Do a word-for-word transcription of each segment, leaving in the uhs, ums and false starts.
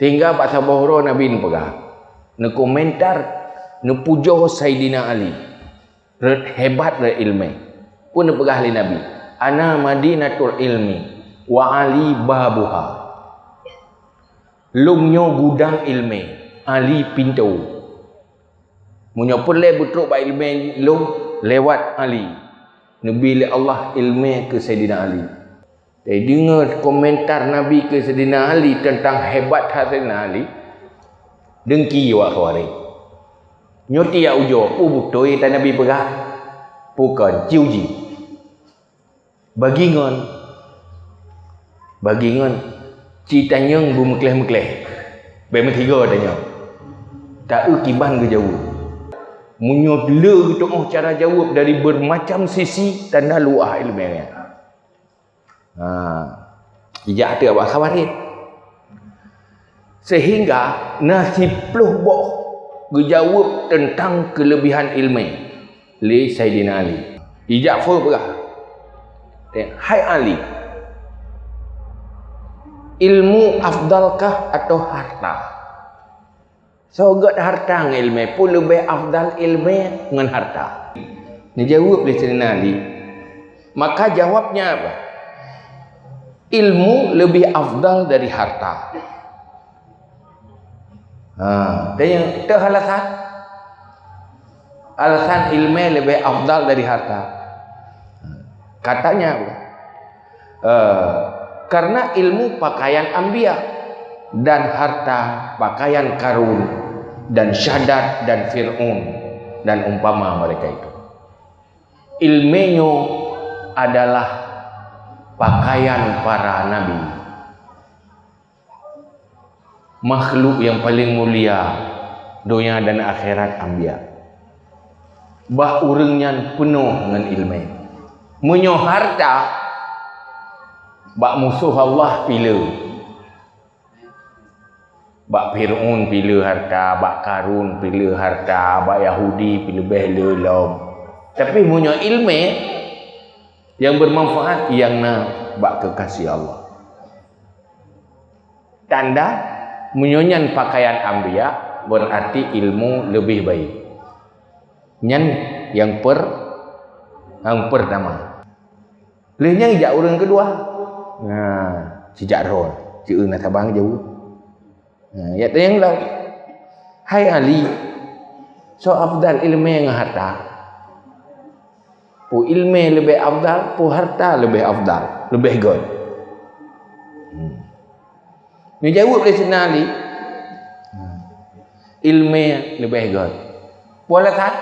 Sehingga bak saboh uroe Nabi neupeugah, neukomentar, neupujoe Saidina Ali. Rot hebat rot ileumèe. Peue neupeugah lé Nabi, "Ana madinatul ilmi, wa Ali babuha." Lôn nyoe gudang ileumèe, Ali pintoe. Meunyoe peureulèe beutrok bak ileumèe lôn, lewat Ali. Neubi lé Allah ileumèe keu Saidina Ali. Jadi, deungoe komentar Nabi keu Saidina Ali teuntang hebat that Saidina Ali, deungki awak Khawarij. Nyoe tiyak ujoe, peue beutôi tan Nabi peugah? Peue kon, ci uji. Bagi ngon, bagi ngon, ci tanyong beumeukleh-meukleh. Bèk meusigoe tanyong. Ta-eu kiban geujaweueb. Meunyoe le geutu'oh cara jaweueb dari beumacam sisi, tanda luwah ileumèe nyan. Ha, ijak ateueh awak Khawarij. Sehingga na siploh boh geujaweueb teuntang keuleubihan ileumèe lé Saidina Ali. Ijak phon peugah, "Hai Ali, ilmu afdalkah atau harta?" Soe gèt harta ngon ileumèe, peue leubeh afdal ileumèe ngon harta? Neujaweueb lé Saidina Ali. Maka jawabnya apa? Ilmu lebih afdal dari harta. Ha, tanya, itu alasan? Alasan ileumèe lebih afdal dari harta. Katanya apa? Eh, karena ilmu pakaian anbiya dan harta pakaian Karun dan Syadat dan Fir'aun dan umpama mereka itu. Ileumèe nyoe adalah pakaian para nabi. Makhluk nyang paleng mulia donya dan akhirat anbiya. Bah ureuëng nyan peunoh ngon ileumèe. Meunyoe harta, bak musoh Allah pih le. Bak Fir'aun pih le harta, bak Karun pih le harta, bak Yahudi pih leubeh le lom. Tapi meunyoe ileumèe nyang bermanfaat, nyang na bak keukasih Allah. Tanda, meunyoe nyan pakaian anbiya, berarti ilmu lebih baik. Nyan nyang per-, nyang pertama. Lheueh nyan ijak ureuëng keudua. Nah, sijak droe, sieu na saban jaweueb. Nah, ijak tanyong lom. Hai Ali, soe afdal ileumèe ngon harta? Peue ileumèe leubeh afdal, peue harta leubeh afdal, leubeh gèt? Hmm. Neujaweueb lé Saidina Ali, hmm, ileumèe leubeh gèt. Peue alasan?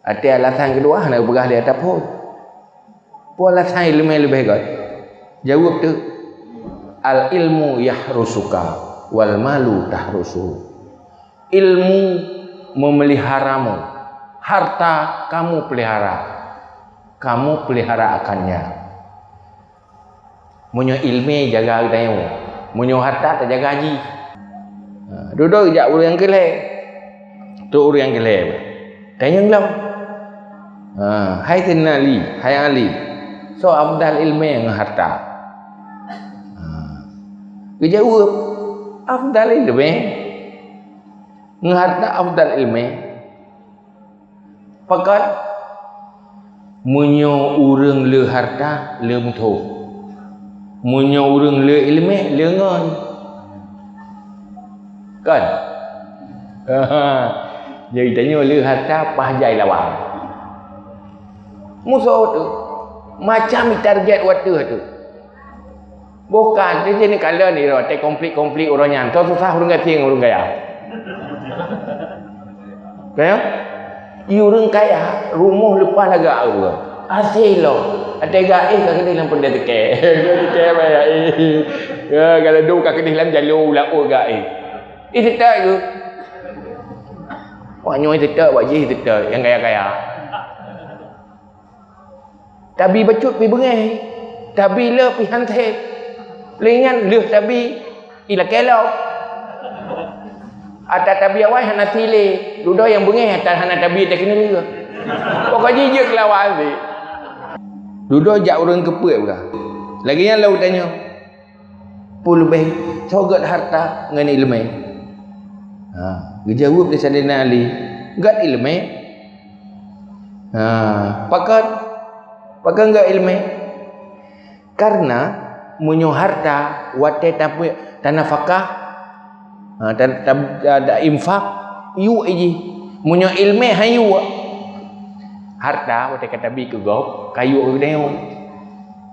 Até alasan keudua hana geupeugah lé ata phon. Peue alasan ileumèe leubeh gèt? Jaweueb teuk, "Al ilmu yahrusuka wal malu tahrusuhu." Ilmu memeliharamu, harta kamu pelihara, kamu pelihara akannya. Meunyoe ileumèe jaga geutanyoe, meunyoe harta tajaga jih. Ha, dudoe jak ureuëng nyang keu lhèe. Trok ureuëng nyang keu lhèe. Tanyong lom. Ha, hai Saidina Ali, hai Ali, soe afdal ileumèe ngon harta? Ha. Geujaweueb, afdal ileumèe. Ngon harta afdal ileumèe. Pakon? Meunyoe ureuëng le harta, le musoh. Meunyoe ureuëng le ileumèe, le ngon. Kan? Jadi tanyoe le harta paih jai lawan. Musoh tu macam target watèe tu. Bukan, di sini kala ni, watèe konflik-konflik ureuëng nyan, soe susah ureuëng gasien ngon ureuëng kaya. Kaya? I ureuëng kaya, rumoh leupah lagak ureuëng. Aséh lom, watèe gaéh ka keudeh lam peundeh tikée. Tikée bayar, eh. Ya, kalau dum ka keudeh lam jalô laôt gaéh. Eh, seutôt ke? Wah, nyoe seutôt, wah jih seutôt, nyang kaya-kaya. Tabi bacut pi beungéh, tabi le pi han sép. Lé nyan lheueh tabi ilakée lom. Ata tabi awai hana silé, dudoe nyang beungéh ata hana tabi ata keuneuk lheueh. Pokok jih jeuet keulawan sih. Dudoe jak ureuëng keupeuet peugah. Lagée nyan lôn tanyoe. Peue leubeh, soe gét harta ngon iéleumé? Ha, geujaweueb lé Saidina Ali, "Gét iéleumé." Ha, pakon? Pakon gét iéleumé? Karena meunyoe harta watée tapi tanafakah, ha, ta-, ta-, ta-, ta-, infak, yuek jih. Meunyoe iéleumé han yuek. Harta watée ka tabi keu gob, ka yuek keu geutanyoe.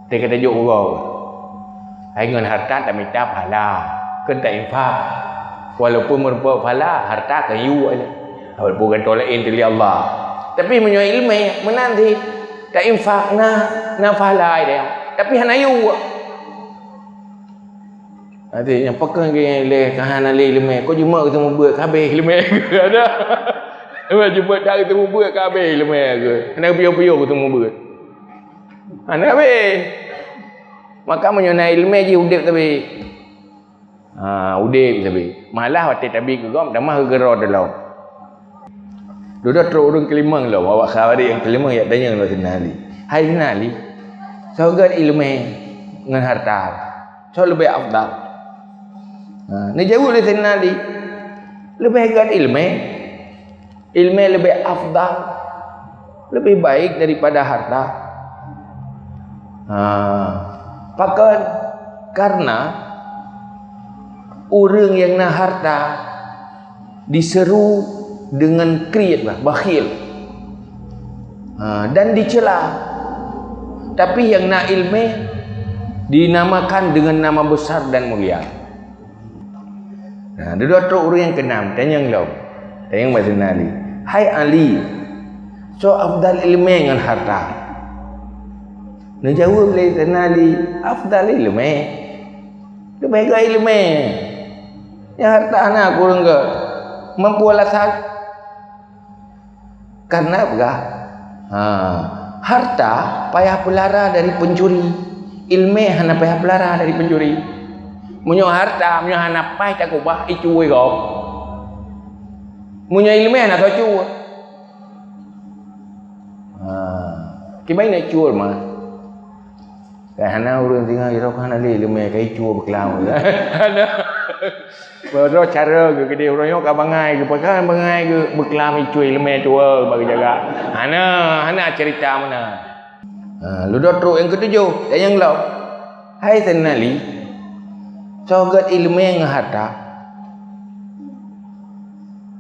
Watée ka tajok keu gob. Hai ngon harta tamita pahala, kon ta-infak. Walaupun meurumpok pahala, harta ka yuek lé. Walaupun gantoe laén teuh lé Allah. Tapi meunyoe iéleumé, meunan cit. Ta-infak na, na pahala dia. Tapi hana yuek. Ada nyang pakon lé ka hana lé iéleumé, kok jimat keu seumeubeuet ka habéh iéleumé. Ada. Jimat tak keu seumeubeuet ka habéh iéleumé. Hana piôh-piôh keu seumeubeuet. Hana habéh. Maka meunyoe na iéleumé jih udeb sabe. Ha, udeb sabe. Malah watée tabi keu gob tamah geugeuro dalam. Dudoe trok ureuëng keulimong lom, awak khawarij nyang keulimong yak tanyong lom Saidina Ali. "Hai Saidina Ali, soe gét iéleumé ngon harta? Soe leubeh afdal?" Ha, neujaweueb lé Saidina Ali, "Leubeh gét iéleumé. Iéleumé leubeh afdal, leubeh baik daripada harta." Ha, pakon? Karena ureuëng nyang na harta diseru dengan kriet, bah, bakhil. Ha, dan dicela. Tapi nyang na iéleumé dinamakan dengan nama besar dan mulia. Nah, dudoe trok ureuëng nyang keunam, tanyong lom. Tanyong bak Saidina Ali. "Hai Ali, soe afdal iéleumé ngon harta?" Neujaweueb lé Saidina Ali, "Afdal iéleumé. Leubeh gét iéleumé. Nyang harta hana kureueng gét." Meunyoe alasan? Karena peugah, ha, harta payah peulara dari pencuri, iéleumé hana payah peulara dari pencuri. Meunyoe harta, meunyoe hana paih takeubah, icue gob. Meunyoe iéleumé hana soe cue. Ha, kiban na cue mah. Ka hana ureuëng singoh irok hana lé leumé ka icue beuklam. Hana. Padahai cara geuh keudeh ureuëng nyoe ka bangai geuh, pakon bangai geuh beuklam icue leumé cue bak geujaga. Hana, hana cerita meunan. Ha, dudoe trok nyang keutujoh, dan nyang lom. Hai Saidina Ali, soe gét iéleumé ngon harta?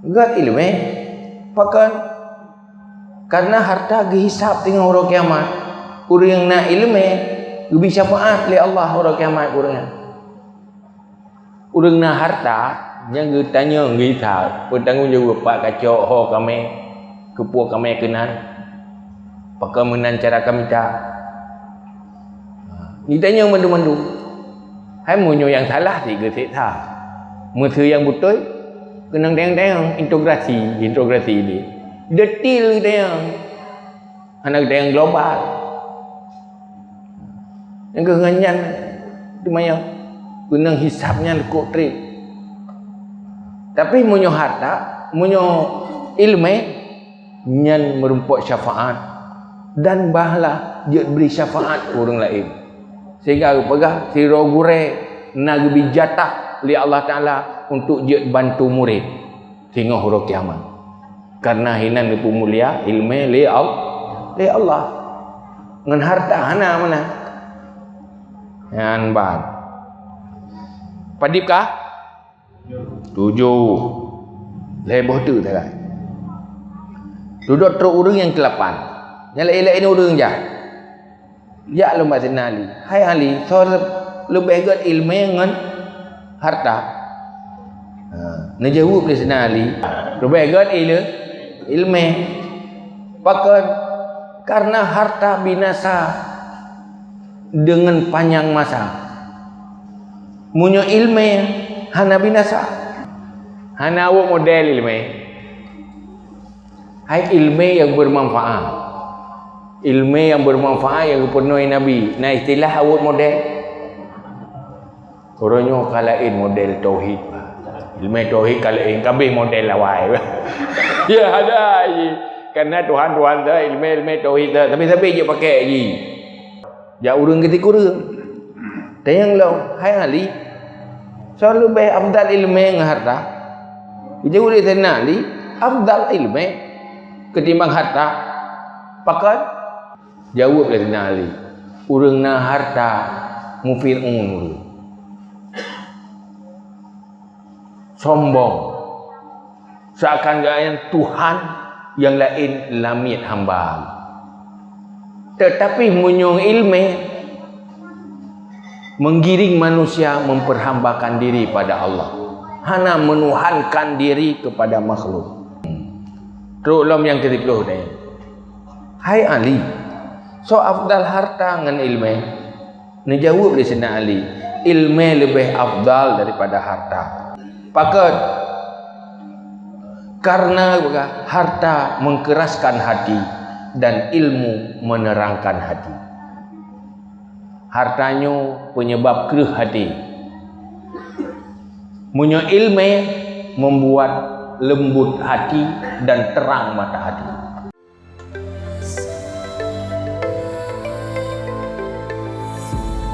Gét iéleumé. Pakon? Karena harta geuhisab teungoh uroe kiamat. Ureuëng nyang na iéleumé geubri syafaat lé Allah uroe kiamat keu ureuëng nyan. Ureuëng na harta nyang geutanyong geuhisab, peutanggong jaweueb, "Pat kacok ho kamé, keupeue kamé keunan, pakon meunan cara kamita?" Jitanyong mandum-mandum. Hai meunyoe nyang salah cit geuseksa. Meuseu nyang beutôi keunong tanyong-tanyong, interogasi, interogasi di. Detil tanyong. Hana tanyong global. Nyang keuh ngon nyan teumanyong. Keunong hisab nyan kok treb. Tapi meunyoe harta, meunyoe iéleumé, nyan meurumpok syafaat dan bahlah jeuet bri syafaat keu ureuëng laén. Sehingga geupeugah sidroe gurée na geubri jatah lé Allah Taala untuk jeuet bantu murit singoh uroe kiamat. Karena hinan geupeumulia iéleumé lé Al-, lé Allah. Ngon harta hana meunan. Nyan ban. Padub kah? Tujoh. Lhée boh teuk sagai. Dudoe trok ureuëng nyang keulapan. Nyang laén-laén ureuëng jak. Jak lom bak Saidina Ali. "Hai Ali, soe leubeh gét iéleumé ngon harta?" Ha, neujaweueb lé Saidina Ali, "Leubeh gét iéle-, iéleumé." Pakon? Karena harta binasa dengan panjang masa. Meunyoe iéleumé hana binasa, hana awot model iéleumé. Hai iéleumé nyang bermanfaat. Iéleumé nyang bermanfaat nyang geupeurunoe Nabi. Na istilah awot model. Uroe nyoe ka laén model tauhid. Iéleumé tauhid ka laén, ka abéh model awai. Ya, ada ji. Karena Tuhan, Tuhan sa, iéleumé, iéleumé tauhid sa. Tapi sabe jeuet pakai ji. Jak ureuëng keu sikureueng. Tanyong lom, "Hai Ali, Soe leubeh afdal ileumèe ngon harta? Jaweueb lé Saidina Ali, afdal ileumèe keutimbang harta. Pakon? Jaweueb lé Saidina Ali, ureuëng na harta mufir'un ureuëng. Sombong. Seakan geuh nyan Tuhan nyang laén lamiet hamba. Teutapi meunyoe ileumèe menggiring manusia memperhambakan diri pada Allah, hana menuhankan diri kepada makhluk. Trok lom nyang keutiploh deh. Hai Ali, soe afdal harta ngon ileumèe? Neujaweueb lé Saidina Ali, ileumèe leubeh afdal daripada harta. Pakon? Karena harta mengkeraskan hati dan ilmu menerangkan hati. Harta nyoe penyebab kreueh hati. Meunyoe ileumèe membuat lembut hati dan terang mata hati.